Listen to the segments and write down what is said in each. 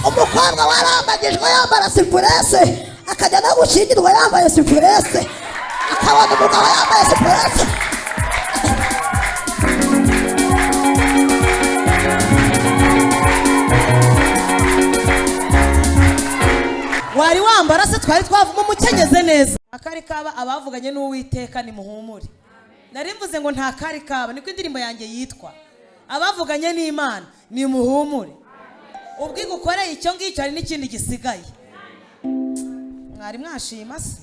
Umukobwa warambagijwe yambara sipurese, akajya no gushyingirwa yambaye sipurese, akabona umugabo yambaye sipurese. Wari wambara se twari twavuma umukenyeze neza. Akari kaba abavuganye n'Uwiteka nimuhumure. Nari mvuze ngo nta kari kaba, niko indirimbo yanjye yitwa. Abavuganye n'Imana nimuhumure. Ubwo igukoreye icyo ngicyo hari n'ikindi gisigaye. Mwari mwashima se?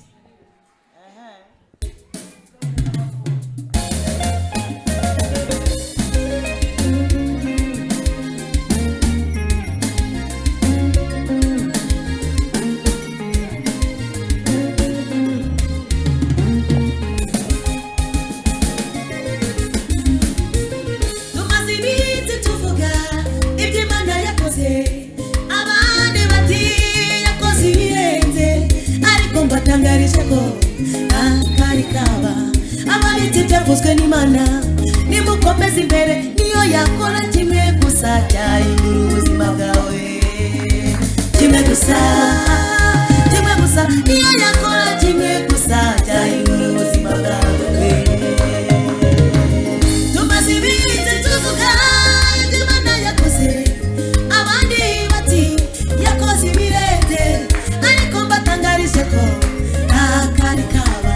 Tumaze iminsi tuvuga ibyo Imana yakoze, abandi bati yakoze ibirenze, ariko mbatangarije ko akari kaba. Ababitse ibyavuzwe n'Imana nimukomeze imbere, niyo yakora kimwe gusa cyahindura ubuzima bwawe. Kimwe gusa, kimwe gusa, niyo yakora kimwe gusa cyahindura ubuzima bwawe. Tumaze iminsi tuvuga ibyo Imana yakoze, abandi bati yakoze ibirenze, ariko mbatangarije ko nta kari kaba.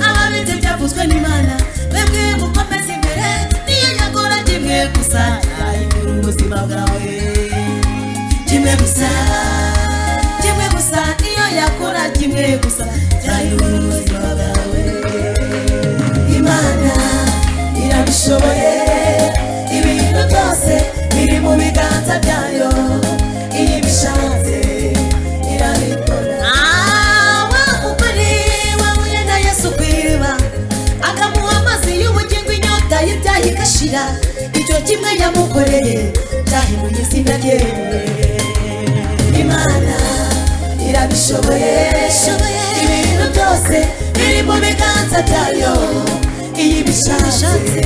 Ababitse byavuzwe n'Imana mwebwe mukomeze imbere, niyo yakora kimwe gusa cyahindura ubuzima bwawe. Kimwe gusa, kimwe gusa, niyo yakora kimwe gusa cyahindura ubuzima bwawe. Imana irabishoboye, ibintu byose biri mu biganza byayo, iyo ibishatse irabikora. Wa mugore wahuye na Yesu ku iriba, akamuha amazi y'ubugingo, inyota y'ibyaha igashira, icyo kimwe yamukoreye cyahinduye izina rye. Imana irabishoboye, ibintu byose biri mu biganza byayo, iyo ibishatse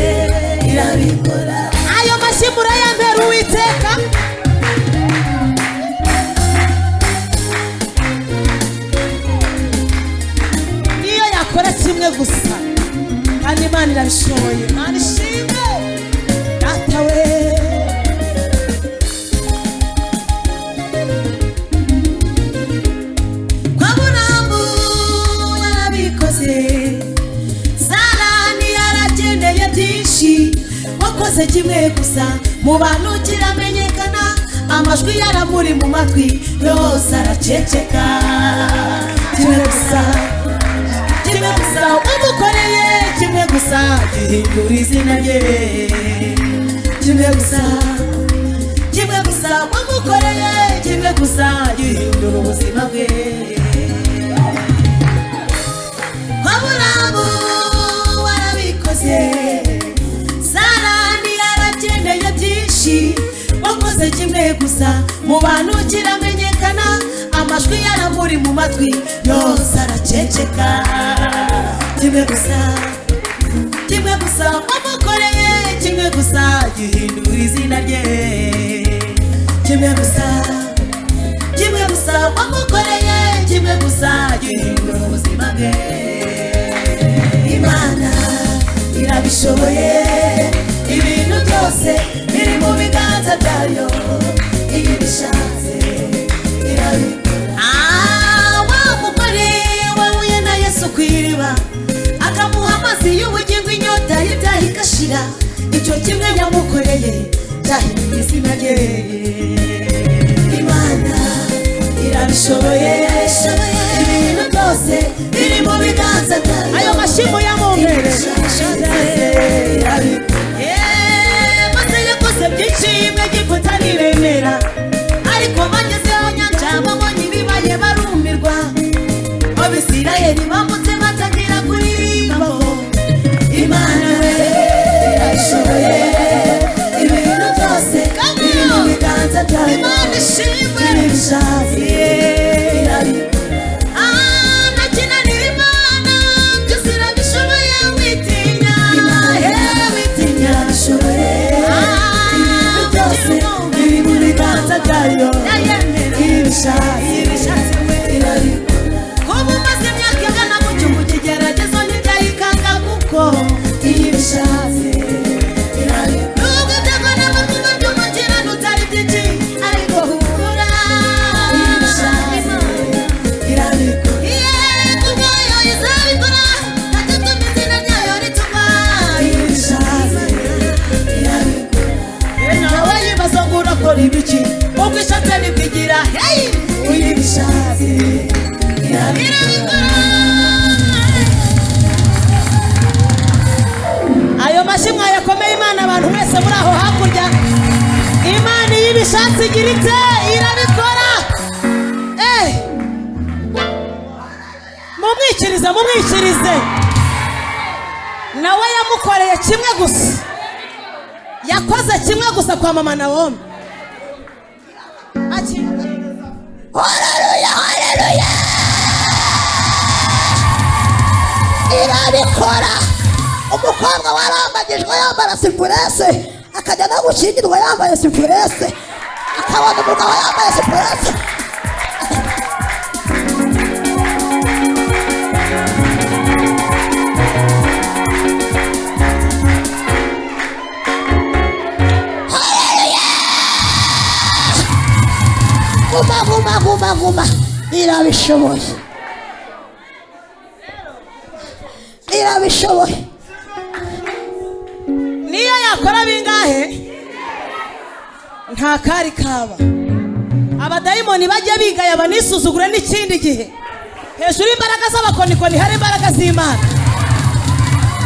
irabikora. Ayo mashyi murayambera Uwiteka. Niyo yakora kimwe gusa, kandi Imana irabishoboye. Imana ishimwe data we. Kwa Buramu yarabikoze, Sara ntiyarakeneye byinshi, wakoze kimwe gusa mu bantu kiramenyekana, amajwi yaramuri mu matwi yose araceceka. Kimwe gusa, kimwe gusa wamukoreye kimwe gusa gihindura izina rye. Kimwe gusa, kimwe gusa wamukoreye kimwe gusa gihindura ubuzima bwe. Kwa Buramu warabikoze, Sara ntiyarakeneye byinshi, wakoze kimwe gusa mu bantu kiramenyekana, amajwi yaramuri mu matwi yose araceceka. Kimwe gusa, kimwe gusa wamukoreye kimwe gusa gihindura izina rye. Kimwe gusa, kimwe gusa wamukoreye kimwe gusa gihindura ubuzima bwe. Imana irabishoboye, ibintu byose biri mu biganza byayo, iyo ibishatse irabikora. Wa mugore wahuye na Yesu ku iriba, akamuha amazi y'ubugingo, inyota y'ibyaha igashira, icyo kimwe yamukoreye cyahinduye izina rye. Imana irabishoboye, ibintu byose biri mu biganza byayo. Ayo mashyi muyamumpere. Mose yakoze byinshi Egiputa ntiremera, ariko bagezeho nyanja babonye ibibaye barumirwa. Abisirayeli bambutse batangira kuririmba ngo Imana irabishoboye, ibintu byose biri mu biganza byayo. Imana ishimwe. Ibishatse irabikora. Ntakinanira Imana, ikora ibiki, ubwo ishatse nibwigira. Hey, uyibishatse irabikora. Ayo mashyi mwayakomeye Imana. Abantu mwese muri aho hakurya, Imana iyo ibishatse igira ite? Irabikora. Eh! Mumwikirize, mumwikirize. Nawe yamukoreye kimwe gusa, yakoze kimwe gusa kwa mama Nawomi. Haleluya, haleluya, irabikora. Umukobwa warambagijwe yambara sipurese, akajya no gushyingirwa yambaye sipurese, akabona umugabo yambaye sipurese. Haleluya! Guma, guma, guma, guma, irabishoboye, irabishoboye. Niyo yakora bingahe, nta kari kaba. Abadayimoni bajya bigaya, banisuzugure n'ikindi gihe. Hejuru y'imbaraga z'abakonikoni hari imbaraga z'Imana,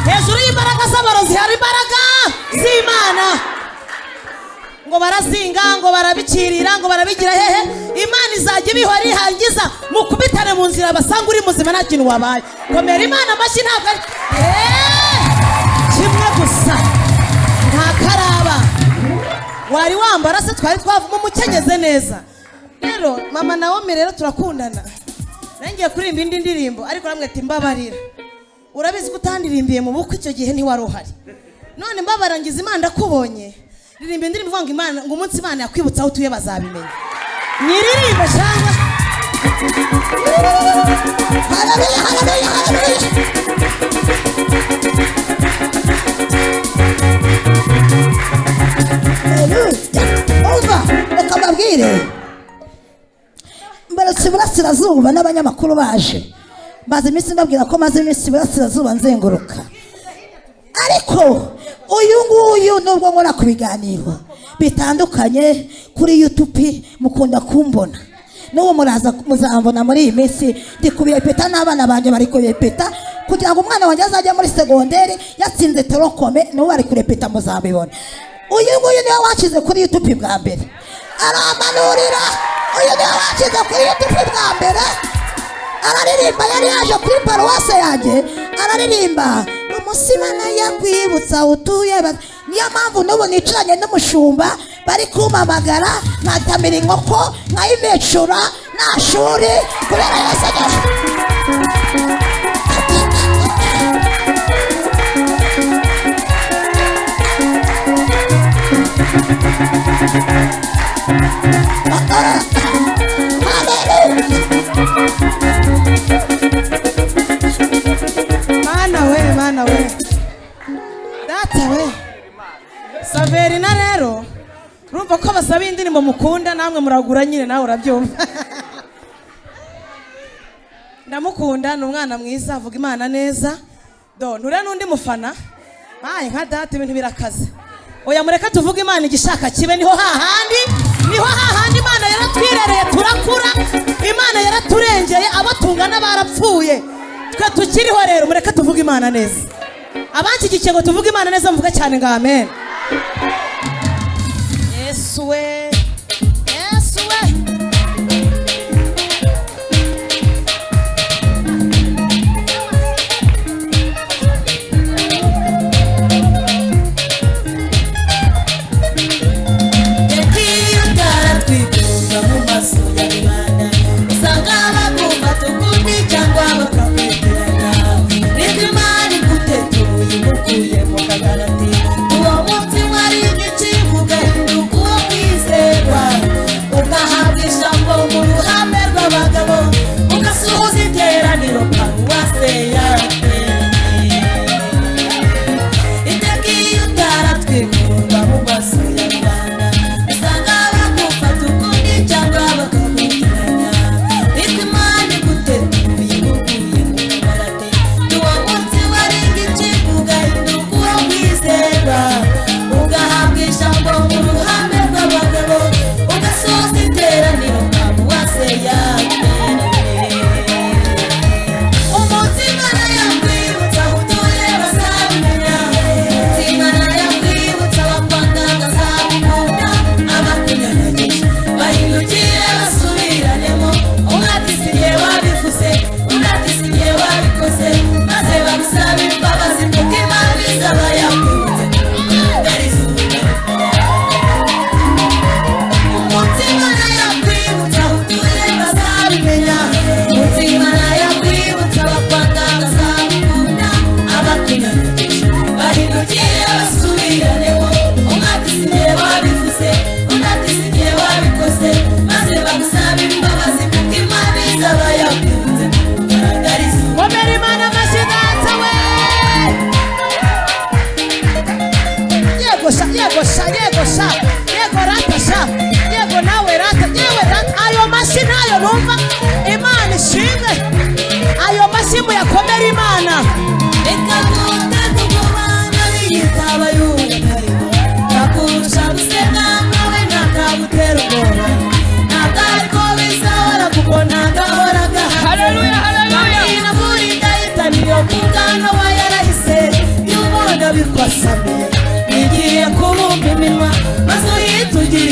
hejuru y'imbaraga z'abarozi hari imbaraga z'Imana. Ngo barazinga, ngo barabikirira, ngo barabigira hehe, Imana izajya ibihora ihangiza. Mukubitane mu nzira basanga uri muzima, nta kintu wabaye. Komera Imana amashyi. Ntabwo ari kimwe gusa, nta karaba. Wari wambara se twari twavamo? Umukenyeze neza. Rero mama Nawomi, rero turakundana. Nangiye kuririmba indi ndirimbo, ariko namwe ati mbabarira, urabizi ko utandirimbiye mu bukwe, icyo gihe ntiwari uhari. None mbabara ngize Imana ndakubonye. Ririmba indirimbo ivuga ngo Imana, ngo umunsi Imana yakwibutsa aho utuye bazabimenya. Nyiririmbe cyangwa? Haleluya, haleluya, haleluya! Haleluya! Umva, reka mbabwire. Mbarutse iburasirazuba n'abanyamakuru baje. Maze iminsi mbabwira ko maze iminsi iburasirazuba nzenguruka, ariko uyu nguyu, nubwo nkora ku biganiro bitandukanye kuri YouTube, mukunda kumbona, n'ubu muraza muzambona. Muri iyi minsi ndi kubirepeta n'abana banjye, bari kubirepeta kugira ngo umwana wanjye azajye muri segonderi yatsinze tronc commun. N'ubu bari kurepeta, muzabibona. Uyu nguyu niwe washyize kuri YouTube bwa mbere, aramanurira. Uyu niwe washyize kuri YouTube bwa mbere, araririmba. Yari yaje kuri paruwase yanjye, araririmba umusimana yakwibutsa utuye. Niyo mpamvu n'ubu nicaranye n'umushumba, bari kumpamagara nkatamira inkoko, nkayimecura nta shuri, kubera Yesu ageze. Hallelujah. Mana we, mana we, data we! Saverina rero, urumva ko basaba indirimbo mukunda, namwe muragura nyine, nawe urabyumva. Ndamukunda, ni umwana mwiza, avuga Imana neza. Do nture n'undi mufana maye nka data, ibintu birakaze. Oya, mureke tuvuge Imana, igishaka kibe. Niho hahandi, niho hahandi. Imana yaratwirereye turakura, Imana yaraturengeye. Abo tungana barapfuye, twe tukiriho. Rero mureke tuvuge Imana neza. Abanshyigikiye ngo tuvuge Imana neza, muvuge cyane ngo amen. Yesu we, Yesu we! Yagiye utaratwigunga mu maso ya rubanda, usanga bagufata ukundi cyangwa bakakwegeranya. Nibwo Imana igutetuye, imukuye mu kagarati, uwo munsi wari igici ugahinduka uwo kwizerwa.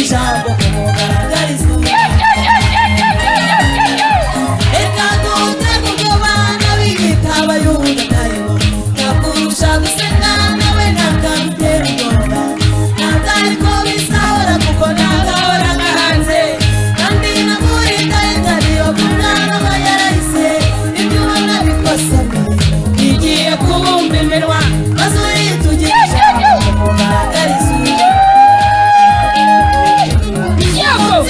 ijambo kumugaragariza. Reka dute ubwoba n'abiyita abayuda dayimoni nakurusha gusenga nawe ntakagutera ubwoba. Ntabwo ariko bizahora kuko ntagahora gahanze kandi nakurita itariyo kumwana aba yarahise. Ibyo ubona bikosomye bigiye kubumba iminwa maze uritugira ijambo kumugaragariza.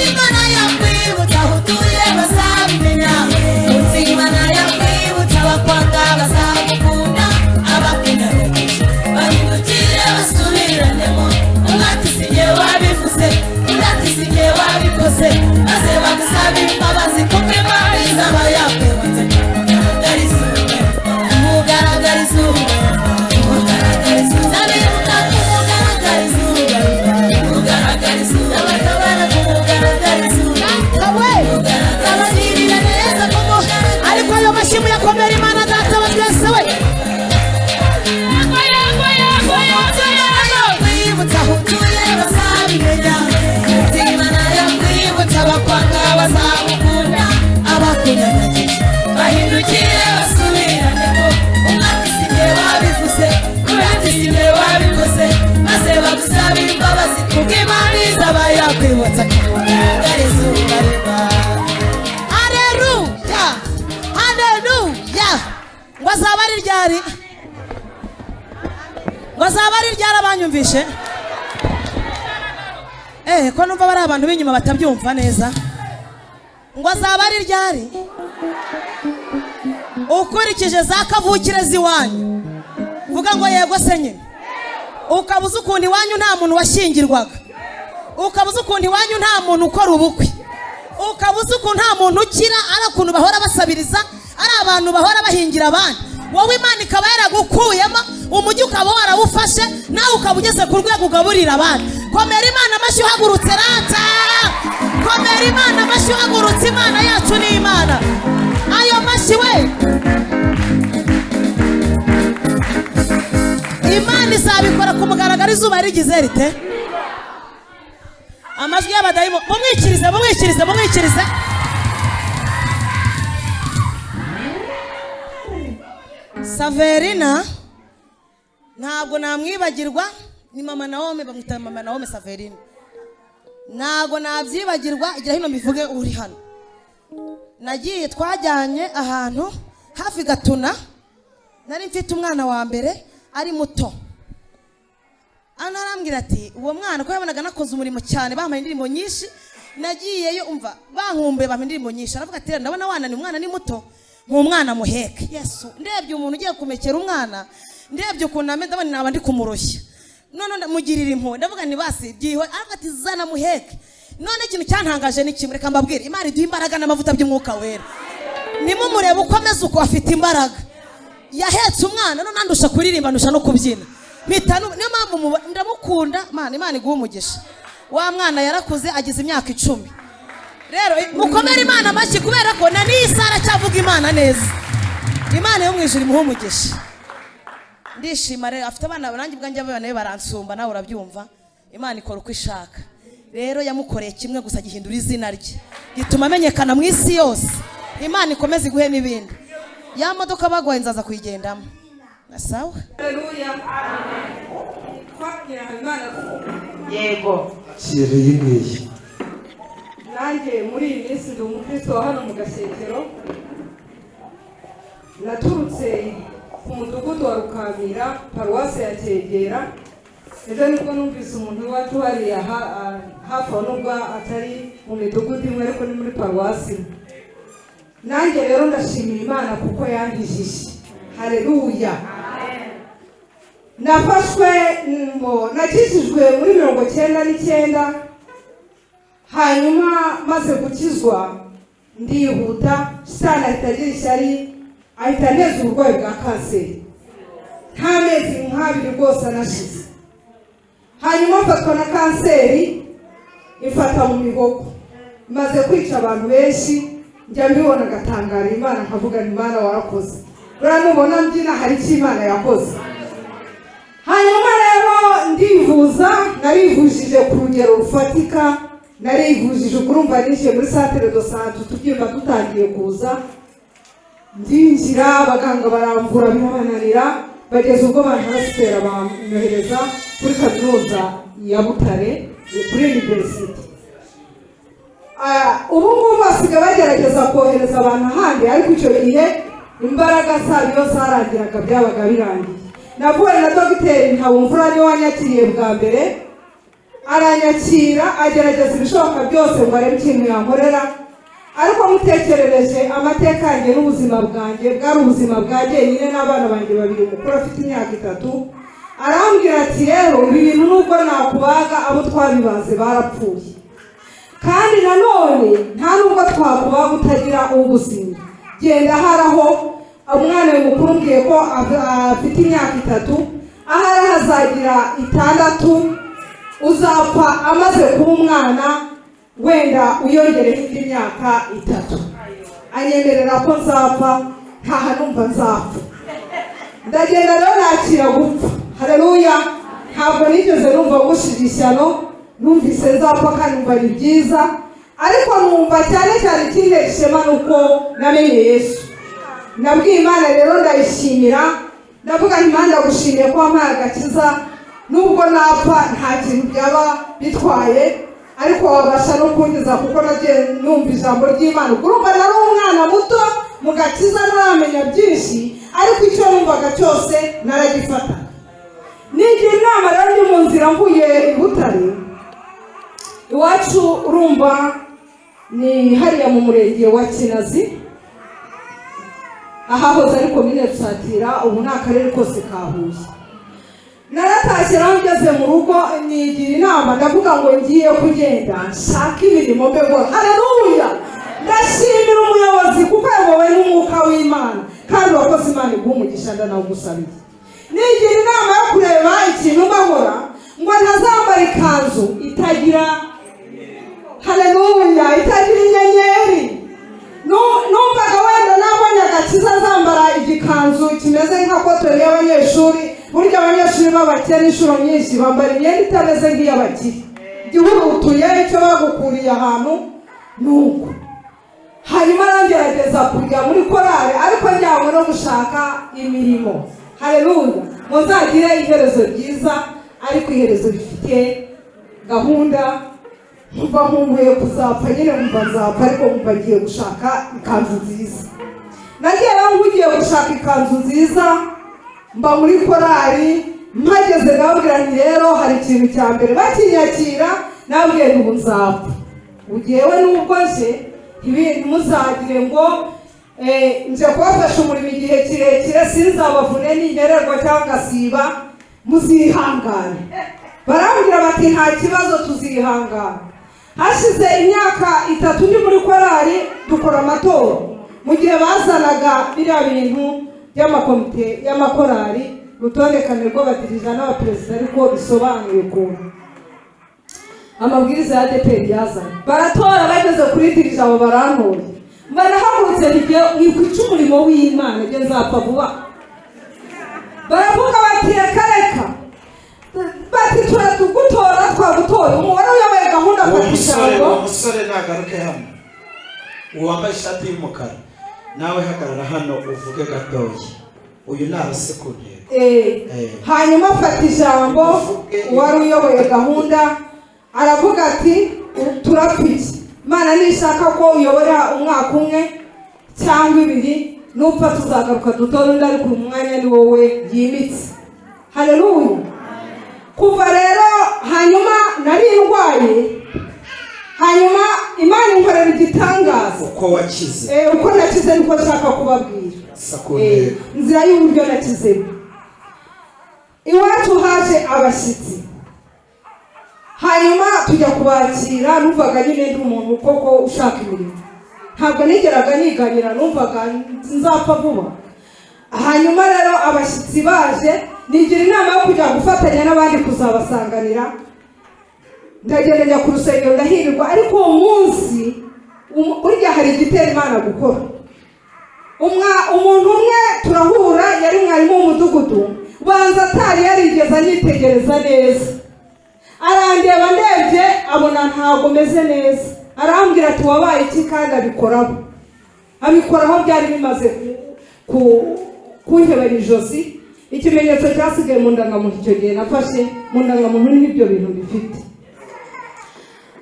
Imana yakwibutsa aho utuye bazabimenya. Imana yakwibutsa abakwanga bazagukunda. Abakunyarugisha bahindukire basubiranemo. Umwe ati si jye wabivuze, undi ati si jye wabikoze, maze bagusabe imbabazi kuko Imana izaba yakwibutse. Kumugaragariza umugaragariza umugaragariza abibuka kumugaragariza umugaragariza abatabara kumugaragariza. Abagirira neza kuko ariko ayo mashyi muyakomera Imana data wa twese we. Yakwibutsa aho utuye bazabimenya. Imana yakwibutsa abakwanga bazagukunda. Abakunyagagije bahindukire basubiranemo. Umwe ati si jye wabivuze, undi ati si jye wabikoze, maze bagusabe imbabazi kuko Imana izaba yakwibutsa kumugaragariza ubareba. Haleluya, haleluya. Ngo azaba ari ryari? Ngo azaba ari ryari? Abanyumvishe ko numva bari abantu b'inyuma batabyumva neza. Ngo azaba ari ryari? Ukurikije za kavukire z'iwanyu, vuga ngo yego se nyine. Ukaba uzi ukuntu iwanyu nta muntu washyingirwaga, ukaba uzi ukuntu iwanyu nta muntu ukora ubukwe, ukaba uzi ukuntu nta muntu ukira, ari ukuntu bahora basabiriza, ari abantu bahora bahingira abandi. Wowe Imana ikaba yaragukuyemo, umujyi ukaba warawufashe, nawe ukaba ugeze ku rwego ugaburira abandi. Komera Imana amashyi uhagurutse rata. Komera Imana amashyi uhagurutse. Imana yacu ni Imana. Ayo mashyi we. Imana izabikora ku mugaragaro izuba rigize rite. Amajwi y'abadayimu mumwikirize, mumwikirize, mumwikirize. Saverina ntabwo namwibagirwa, ni mama Naome, bamwita mama Naome Saverina. Ntabwo nabyibagirwa, igira hino mbivuge uri hano. Nagiye twajyanye ahantu hafi Gatuna, nari mfite umwana wa mbere ari muto. Ana arambwira ati uwo mwana ko yabonaga nakoze umurimo cyane, bampaye indirimbo nyinshi, nagiyeyo umva bankumbuye bampa indirimbo nyinshi. Aravuga ati ndabona wanani umwana ni muto, nk'umwana muheke. Yesu, ndebye umuntu ugiye kumekera umwana, ndebye ukuntu ameze ndabona naba ndi kumurushya. None ndamugirira impuhwe, ndavuga nti basi byiho. Aravuga ati zana muheke. None ikintu cyantangaje ni kimwe, reka mbabwire. Imana iduha imbaraga n'amavuta by'umwuka wera. Nimumurebe uko ameze uko afite imbaraga. Yahetse umwana none andusha kuririmba, andusha no kubyina. Mpita niyo mpamvu ndamukunda. Imana iguhe umugisha. Wa mwana yarakuze agize imyaka 10. Rero mukomere Imana amashyi kubera ko na n'iyi saha aracyavuga Imana neza. Imana yo mu ijuru imuhe umugisha. Ndishima rero afite abana nanjye ubwanjye abana be baransumba, nawe urabyumva. Imana ikora uko ishaka. Rero yamukoreye kimwe gusa, gihindura izina rye, gituma amenyekana mu isi yose. Imana ikomeze iguhe n'ibindi. Ya modoka bagwaye nzaza kuyigendamo. Sawa. Haleluya. Yego. Kireye ngiyi. Nanjye muri iyi minsi ndi umukristo wa hano mu Gashyekero. Naturutse ku mudugudu wa Rukamira, paruwasi ya Cyegera. Ejo nibwo numvise umuntu iwacu hariya hafi aho, nubwo atari mu midugudu imwe ariko ni muri paruwasi. Nanjye rero ndashimira Imana kuko yankijije. Haleluya. Nafashwe nakijijwe muri 99, hanyuma maze gukizwa ndihuta, Satani ahita agira ishyari, ahita aneza uburwayi bwa kanseri. Nta mezi nk'abiri rwose anashize. Hanyuma mfatwa na kanseri ifata mu mihogo, maze kwica abantu benshi. Njya mbibona agatangara Imana, nkavuga ni Imana warakoze. Buriya nubona mbyina hari icyo Imana yakoze. Hanyuma rero ndivuza, Narivujije ku rugero rufatika, narivujije ukurumva nishyuye muri centre de santé, utubyimba dutangiye kuza, ndinjira abaganga baramvura birabananira, bageze ubwo bantransfera banyohereza kuri kaminuza ya Butare, kuri university. Ubu ngubu basigaye bagerageza kohereza abantu ahandi, ariko icyo gihe imbaraga zabo iyo zarangiraga byabaga birangiye. Navuye na dogiteri Ntabomvura, niwe wanyakiriye bwa mbere, aranyakira agerageza ibishoboka byose ngo arebe ikintu yankorera, ariko mutekerereje amateka yanjye n'ubuzima bwanjye, bwari ubuzima bwa jyenyine n'abana banjye babiri, umukuru afite imyaka 3. Arambwira ati rero ibi bintu nubwo nakubaga abo twabibaze barapfuye, kandi nanone nta nubwo twakubaga utagira ubuzima, genda haraho umwana mukuru mbwiye ko afite imyaka 3, ahari hazagira 6, uzapfa amaze kuba umwana wenda uyongereho indi myaka 3. Anyemerera ko nzapfa, ntaha numva nzapfa. Ndagenda rero nakira gupfa. Haleluya! Ntabwo nigeze numva ngushije ishyano, numvise nzapfa kandi numva ni byiza, ariko numva cyane cyane ikintera ishema ni uko namenye Yesu. Nabwiye Imana rero ndayishimira, ndavuga nti Imana ndagushimiye ko wampaye agakiza, nubwo napfa nta kintu byaba bitwaye, ariko wabasha no kunkiza kuko nagiye numva ijambo ry'Imana. Urumva nari umwana muto mu gakiza ntaramenya byinshi, ariko icyo numvaga cyose naragifata. Nigira inama rero ndi mu nzira mvuye i Butare, iwacu urumva ni hariya mu murenge wa Kinazi, ahahoze ari komine Rusatira, ubu ni akarere kose ka Huye. Naratashye rero ngeze mu rugo nigira inama, ndavuga ngo ngiye kugenda nshaka imirimo mbe nkora. Haleluya! Ndashimira umuyobozi kuko yayobowe n'umwuka w'Imana, kandi wakoze Imana iguha umugisha, ndanawugusabiye. Nigira inama yo kureba ikintu mba nkora ngo ntazambara ikanzu itagira, haleluya, itagira inyenyeri. Numvaga wenda nabonye agakiza nzambara igikanzu kimeze nka kotori y'abanyeshuri. Burya abanyeshuri b'abakene inshuro nyinshi bambara imyenda itameze nk'iy'abakire, igihurutuye icyo bagukuriye ahantu nuko. Hanyuma ngerageza kujya muri korale, ariko njyanywe no gushaka imirimo. Haleluya! Ngo nzagire iherezo ryiza, ariko iherezo rifite gahunda. Nkumva nkumbuye kuzapfa nyine, nkumva nzapfa, ariko nkumva ngiye gushaka ikanzu nziza. Nagiye rero ngiye gushaka ikanzu nziza, mba muri korali, mpageze ndababwira nti rero hari ikintu cya mbere bakinyakira, nababwiye nti ubu nzapfa, ugewe nubwo nje ntimuzagire ngo nje kubafasha umurimo igihe kirekire, sinzabavune ninkererwa cyangwa ngasiba, muzihangane. Barambwira bati nta kibazo tuzihangana. Hashize imyaka 3 ndi muri korali, dukora amatora. Mu gihe bazanaga biriya bintu by'amakomite y'amakorali, rutondekane rw'abadirija n'abaperezida, ariko bisobanuye ukuntu amabwiriza ya ADEPR yazanye, baratora bageze kuri dirija abo barantoye. Mba nahagurutse nkikwica umurimo w'Imana, njye nzapfa vuba. Baravuga bati reka reka, bati turatugutora twagutoye. Umubare uyoboye gahunda afata ijambo. Uwo musore nagaruke hano, uwambaye ishati y'umukara nawe hagarara hano uvuge gatoya, uyu narase ku ntego. Hanyuma afata ijambo uwari uyoboye gahunda, aravuga ati turapfa iki? Imana nishaka ko uyobora umwaka umwe cyangwa 2, nupfa tuzagaruka dutore undi, ariko uyu mwanya ni wowe yimitse. Haleluya! Kuva rero hanyuma nari ndwaye, hanyuma Imana inkorera igitangaza. Uko wakize, uko nakize niko nshaka kubabwira. Inzira y'uburyo nakizemo. Iwacu haje abashyitsi, hanyuma tujya kubakira. Numvaga nyine ndi umuntu koko ushaka imirimo, ntabwo nigeraga niganyira, numvaga nzapfa vuba. Hanyuma rero abashyitsi baje, nigira inama yo kujya gufatanya n'abandi kuzabasanganira. Ndagenda njya ku rusengero ndahirwa, ariko uwo munsi burya hari igitera Imana gukora. Umuntu umwe turahura, yari mwarimu w'umudugudu, banza atari yarigeze anyitegereza neza, Arandeba, ndebye abona ntabwo meze neza, arambwira ati wabaye iki? Kandi abikoraho, abikoraho, byari bimaze kunkebera ijosi. Ikimenyetso cyasigaye mu ndangamuntu, icyo gihe nafashe mu ndangamuntu n'ibyo bintu bifite.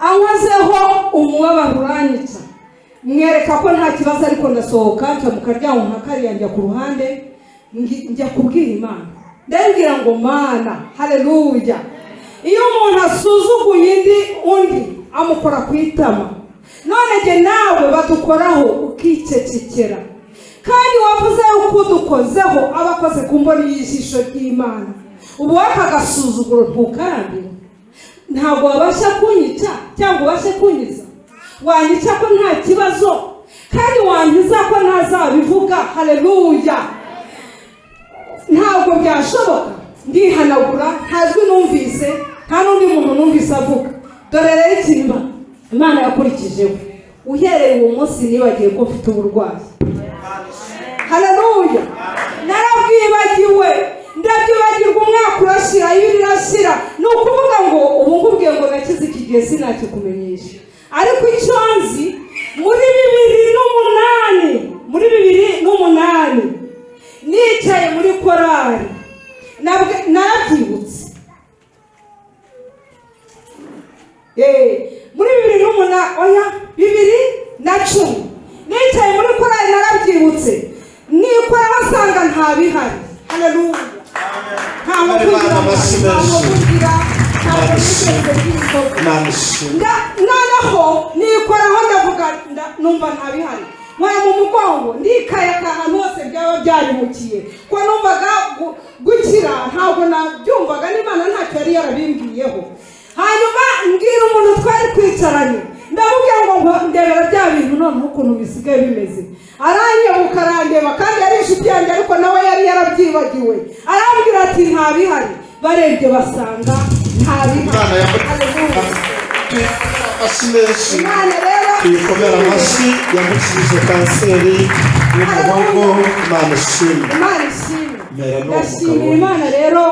Ankozeho, umubabaro uranyica, mwereka ko nta kibazo, ariko ndasohoka nca mu karyango nka kariya, njya ku ruhande, njya kubwira Imana. Ndabwira ngo: "Mana, haleluya, iyo umuntu asuzuguye undi amukora ku itama, none jye nawe badukoraho ukicecekera, kandi wavuze yuko udukozeho aba akoze ku mboni y'ijisho ry'Imana. Ubu waka gasuzuguro ntukarambira, ntabwo wabasha kunyica cyangwa ubashe kunyiza. Wanyica ko nta kibazo, kandi wankiza ko ntazabivuga. Haleluya, ntabwo byashoboka." Ndihanagura, nta jwi numvise, nta n'undi muntu numvise avuga. Dore rero ikintu Imana yakurikijeho: uhereye uwo munsi nibagiwe ko mfite uburwayi. Haleluya, narabwibagiwe, ndabyibagirwa. Umwaka urashira, ibiri irashira. Ni ukuvuga ngo ubu ngubwiye ngo nakize iki gihe, sinakikumenyesha. Ariko icyo nzi, muri 2008, muri 2008 nicaye muri korari, narabyibutse. Muri 2008, oya, 2010 nicaye muri korari, narabyibutse, nikoraho nsanga nta bihari. Haleluya, nta nkovu ngira, nta nkovu ngira, ntabwo nigeze ngira inkovu. Imana ishimwe. Noneho nikoraho, ndavuga, numva ntabihari, nkora mu mugongo, ndikayaka ahantu hose byaba byarimukiye, ko numvaga gukira ntabwo nabyumvaga, n'Imana ntacyo yari yarabimbwiyeho. Hanyuma mbwira umuntu twari twicaranye, ndamubwira ngo ndebera bya bintu noneho ukuntu bisigaye bimeze. Aranyebuka, arandeba, kandi yari inshuti yanjye, ariko nawe yari yarabyibagiwe. Arambwira ati nta bihari. Barebye basanga nta Imana bihari. yamu- Haleluya. Tuyikomere amashyi menshi. Imana rero Tuyikomere amashyi, yamukijije kanseri y'umuhogo. Imana ishimwe. Imana ishimwe. Mera n'uwo Ndashimira mugabo. Imana rero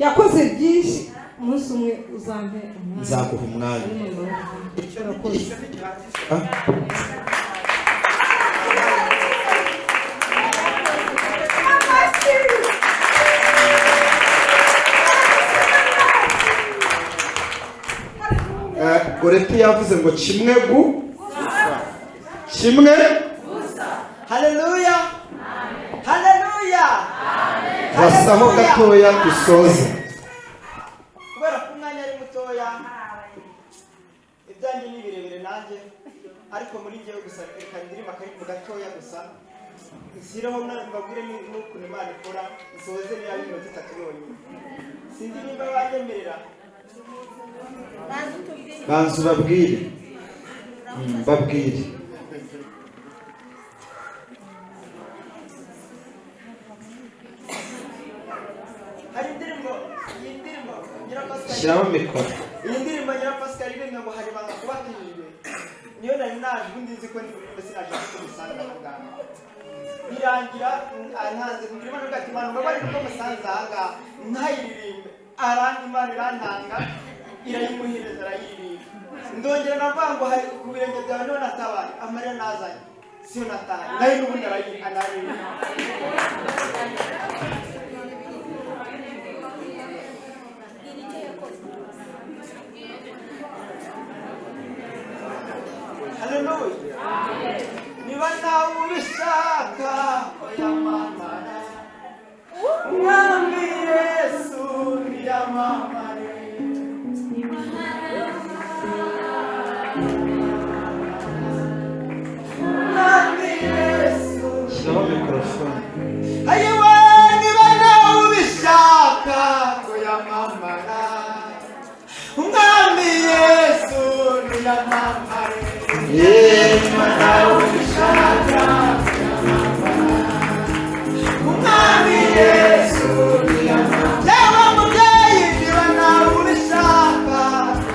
yakoze byinshi. Umunsi umwe uzampe umwanya. Nzaguha umwanya. Urakoze. Ah? Goreti yavuze ngo kimwe gu kimwe. Haleluya, haleluya. Basaho gatoya dusoze. Kubera ko umwanya ari mutoya, ibyanjye ni birebire nanjye, ariko muri njyewe gusa reka ndirima akaririmbo gatoya gusa nshyireho, mbabwire n'ukuntu Imana ikora, nsoze niba iminota 3 yonyine. Sinzi nimba banyemerera. Banza ubabwire. Babwire. Hari indirimbo, iyi ndirimbo Nyirapascal Shyiraho mikoro. Iyi ndirimbo Nyirapascal iririmbwa ngo hari ibanga kubakijijwe, niyo nari naje. Ubundi nzi ko ndi buririmbe, sinaje ko musanga aha ngaha. Birangira ntanze kugira Imana ati: "Imana, mbabarire ko musanze aha ngaha ntayiririmbe." Aranga, Imana irantanga, irayimuhereza, arayiririmba. Ndongera navuga ngo hari ku birenge byawe niho natabaye, amarira nazanye siyo nataye, nayo n'ubundi arayiririmba. Haleluya. Niba nawe ubishaka yamamara, Umwami Yesu yamamare. Umwami Yesu. Shyiraho mikorofone. Ayiwe, niba nawe ubishaka ngo yamamara, Umwami Yesu niyamamare. Niba nawe ubishaka Umwami Yesu niyamamare. Yewe mubyeyi, niba nawe ubishaka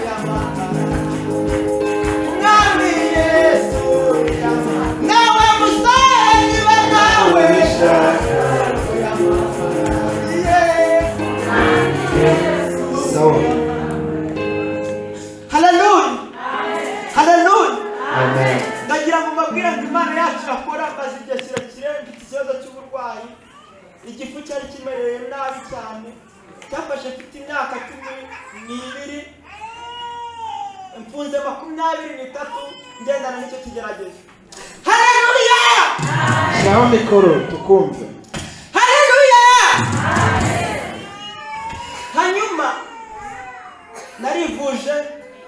yamamara, Umwami Yesu niyamamare. Nawe musore, niba nawe ubishaka yamamara. Yeah. Sawa. 23 ngendana n'icyo kigeragezo. Haleluya! Shyiraho mikoro tukumve. Haleluya! Hanyuma narivuje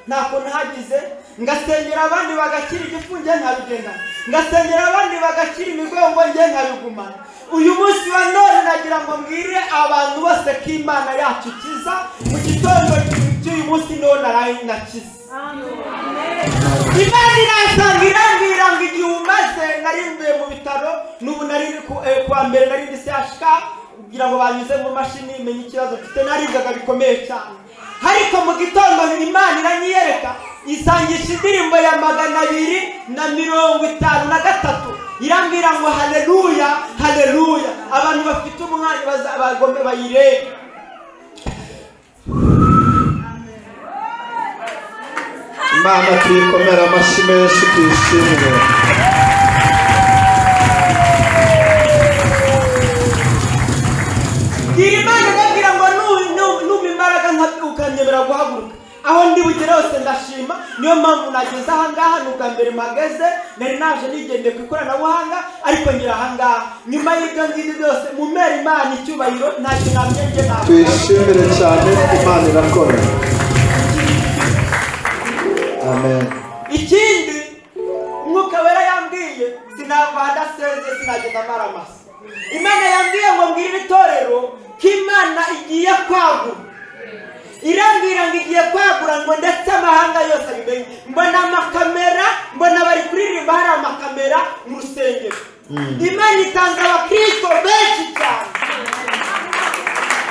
ntako ntagize, ngasengera abandi bagakira igifu njye nkabigenda, ngasengera abandi bagakira imigongo njye nkabigumana. Uyu munsi wa none nagira ngo mbwire abantu bose ko Imana yacu ikiza. Mu gitondo cy'uyu munsi none nakize. Imana irasanga irambwira ngo igihe umaze nari mvuye mu bitaro, n'ubu nari kuwa mbere nari ndi CHK kugira ngo banyuze mu mashini menye ikibazo mfite, naribwaga bikomeye cyane. Ariko mu gitondo Imana iranyiyereka isangisha indirimbo ya 253 irambwira ngo haleluya haleluya. Abantu bafite umwanya bagombe bayirebe. Imana tuyikomera amashyi menshi tuyishimire. Imana irambwira ngo numa imbaraga ukanyemera guhaguruka aho ndi bugere hose ndashima. Niyo mpamvu nageze aha ngaha, ni ubwa mbere mpageze, nari naje nigendeye ku ikoranabuhanga ariko ngira aha ngaha. Nyuma y'ibyo ngibyo byose mumere Imana icyubahiro, ntacyo nabyo njye ntabwo. Tuyishimire cyane, Imana irakora. Amen. Ikindi Umwuka Wera yambwiye, sinava ndaseze, sinagenda mara amasa. Imana yambwiye ngo mbwire itorero ko Imana igiye kwagura. Irambwira ngo igiye kwagura ngo ndetse amahanga yose abimenye. Mbona amakamera, mbona bari kuririmba hari amakamera mu rusengero. Imana itanga abakristo benshi cyane.